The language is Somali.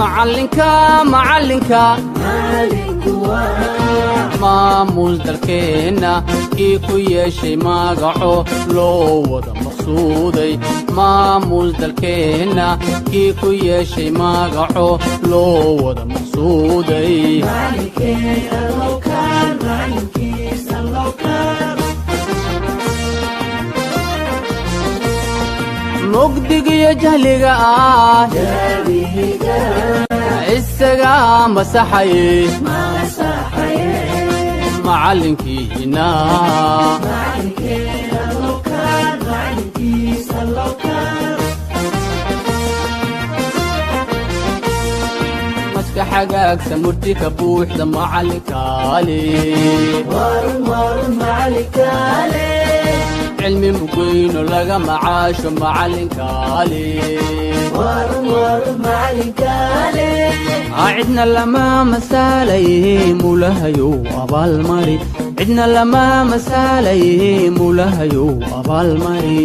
Macalinka, macalinka, maamuus dalkeenna kii ku yeeshay magaco loo wada maqsuuday, maamuus dalkeenna kii ku yeeshay magaco loo wada maqsuuday. Mugdigiyo jahliga ah isaga masaxaye, macalinkiina. Maska xagaagsa murti ka buuxda macalinkaale, cilmi mugeyno laga macaasho macalinkaale. Cidna lama masaalaye mulahayow abaalmari, cidna lama masaalaye mulahayow abaalmari.